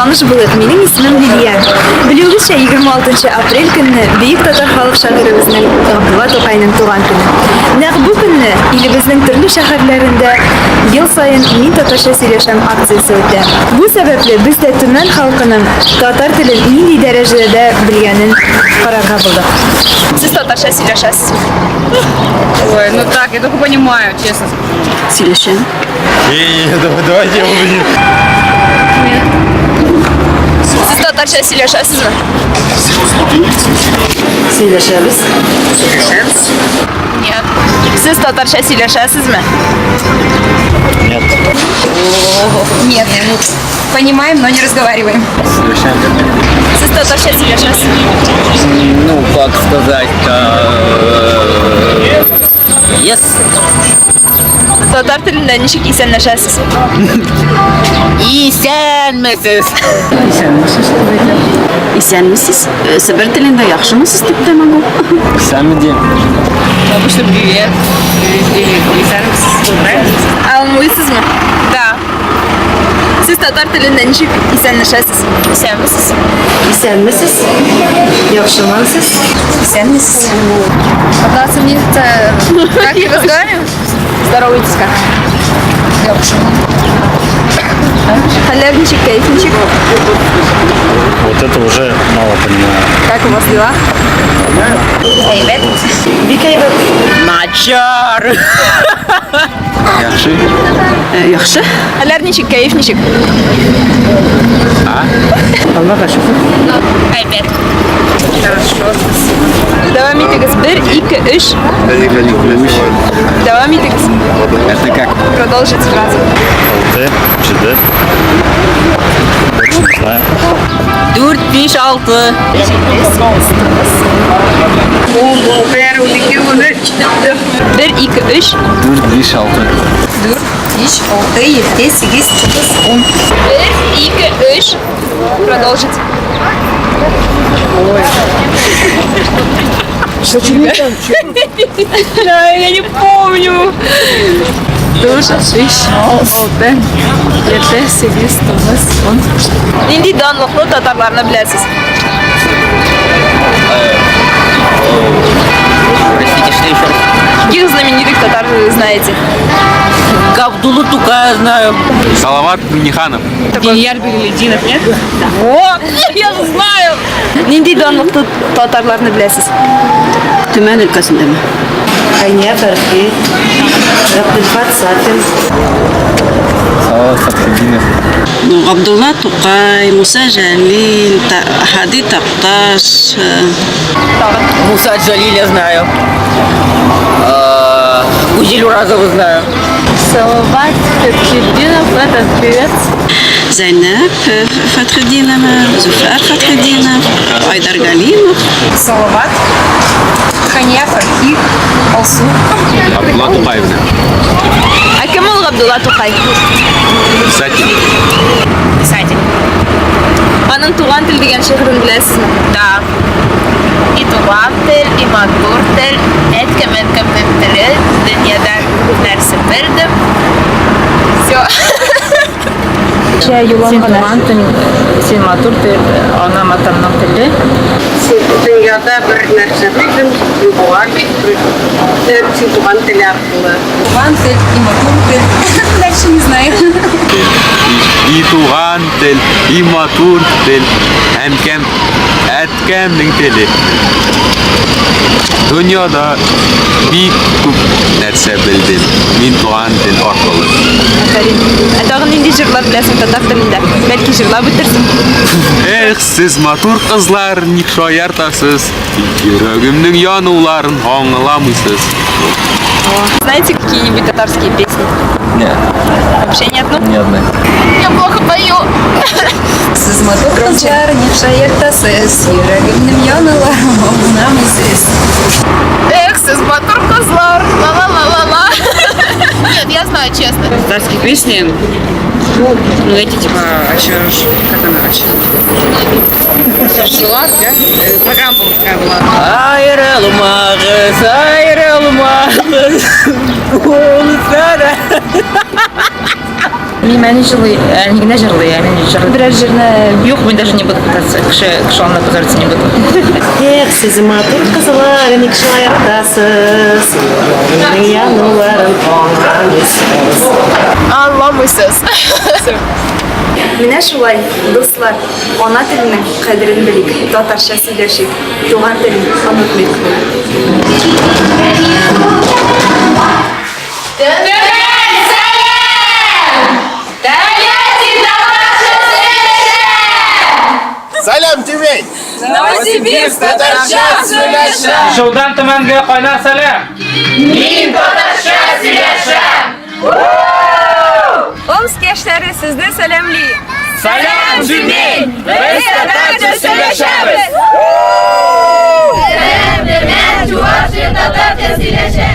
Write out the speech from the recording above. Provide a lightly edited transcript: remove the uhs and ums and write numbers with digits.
Таныш булыйк, минем исемем Лилия. Белүегезчә, 26 апрель көнне бөек татар халык шагыйребезнең Габдулла Тукайның туган көне. Нәкъ бу көнне илебезнең төрле шәһәрләрендә ел саен Мин татарча сөйләшәм акциясе үтә. Бу сәбәпле без дә Төмән халкының татар телен нинди дәрәҗәдә белгәнен карарга булдык. Сез татарча сөйләшәсезме? Ой, ну так, я только понимаю, честно скажу. Сөйләшәм. Не, давай, давайте я буду не. Сез татарча сөйләшәсезме? Сөйләшәбез. Нет. Сез татарча сөйләшәсезме? Нет. Нет. Понимаем, но не разговариваем. Сез татарча сөйләшәсезме? Ну, как сказать-то... Yes. Татар телендә ничек исәнләшәсез? Исәнмесез. Исәнмесез. Э, Себер телендә яхшымысыз дип тә могу. Сами дим. Обычно привет. Или исәнмесез, правильно? Аңлыйсызмы? Да. Сез татар телендә ничек исәнләшәсез? Исәнмесез. Исәнмесез. Яхшымысыз. Исәнмесез. Как разговариваем? Здоровайтесь как? Хәлләр ничек, кәеф ничек? Вот это уже мало понимаю. Как у вас дела? Әйбәт. Бик әйбәт. Начар. Яхшы. Э, Яхшы. Хәлләр ничек, кәеф ничек? Аллага шөкер. Әйбәт. Хорошо, спасибо. Дәвам итегез. Бер, ике, өч. Дәвам итегез. Это как? Продолжить фразу. Алты, җиде. Больше не знаю. Дүрт, биш, алты. Бер, ике, өч. Дүрт, биш, алты. Дүрт, биш, алты, ете, сигез, тугыз, ун. Бер, ике, өч. Продолжить. Да, я не помню. Дүрт, биш, алты, ете, сигез, тугыз, ун. Нинди данлыклы татарларны беләсез? Простите, что еще раз? Каких знаменитых татар вы знаете? Габдуллу Тукая знаю. Салават Минниханов. Геньяр Билялетдинов, нет? Вот, я же знаю. Нинди данлыклы татарларны беләсез? Төмән өлкәсендәме? Хәния Фәрхи, Габделфат Сафин, Салават Фатхетдинов. Ну, Габдулла Тукай, Муса Җәлил, Һади Такташ, э, Муса Джалиля знаю. Гузель Уразову знаю. Салават Фатхетдинов, этот певец. Зәйнәб э, Фәтхетдинова, Зөфәр Фәтхетдинов, Айдар Галимов. Салават. Хания Фархи. Алсу. Абдулла Тукаевна. Ә кем ул Габдулла Тукай? Писатель. Писатель. Аның Туган тел дигән шигырен беләсезме? Да. И туган тел, и матур тел, әткәм әткәмнең теле, дөньяда күп нәрсә белдем. Все. Син туган тел, син матур тел, анам атамның теле. Дөньяда бер нәрсә белдем, туган син туган тел аркылы. Туган тел и матур тел. Дальше не знаю. И туган тел, и матур тел, әнкәм, әткәмнең теле. Дөньяда бик күп нәрсә белдем. Мин туган тел аркылы. Афәрин. Ә тагын нинди җырлар беләсең татар телендә? Бәлки җырлап үтерсең? Эх, сез матур кызлар, ник шаяртасыз? Йөрәгемнең януларын аңламыйсыз. Знаете какие-нибудь татарские песни? Нет, Вообще ни одну? ни одной. Я плохо пою. Сез матур кызлар, ник шаяртасыз, йөрәгемнең януларын аңламыйсыз. Эх, сез матур кызлар, ла-ла-ла-ла-ла. Нет, я знаю, честно. Татарские песни, ну эти типа, как она, Шилар, да? Программа, по-моему, такая была. Аерылмагыз, аерылмагыз. Булса да. Минем әни җырлый, әни генә җырлый, ә мин җырлый. Берәр җырны Юк, мин даже не буду пытаться. Кеше, кеше алдында позориться не буду. Эх, сез матур кызлар, ник шаяртасыз? Күңелнең януларын аңламыйсыз. Аңламыйсыз. Менә шулай, дуслар, ана теленең кадерен белик, татарча сөйләшик, туган телен онытмыйк. Төмән сәлам! Тольятти татарча сөйләшә! Сәлам, Тюмень! Новосибирск татарча сөйләшә! Шулдан Төмәнгә кайнар сәлам! Мин татарча сөйләшәм! Омск яшьләре сезне сәламли! Сәлам, Тюмень! Без татарча сөйләшәбез! Сәлам, Төмән, Чувашия татарча сөйләшә!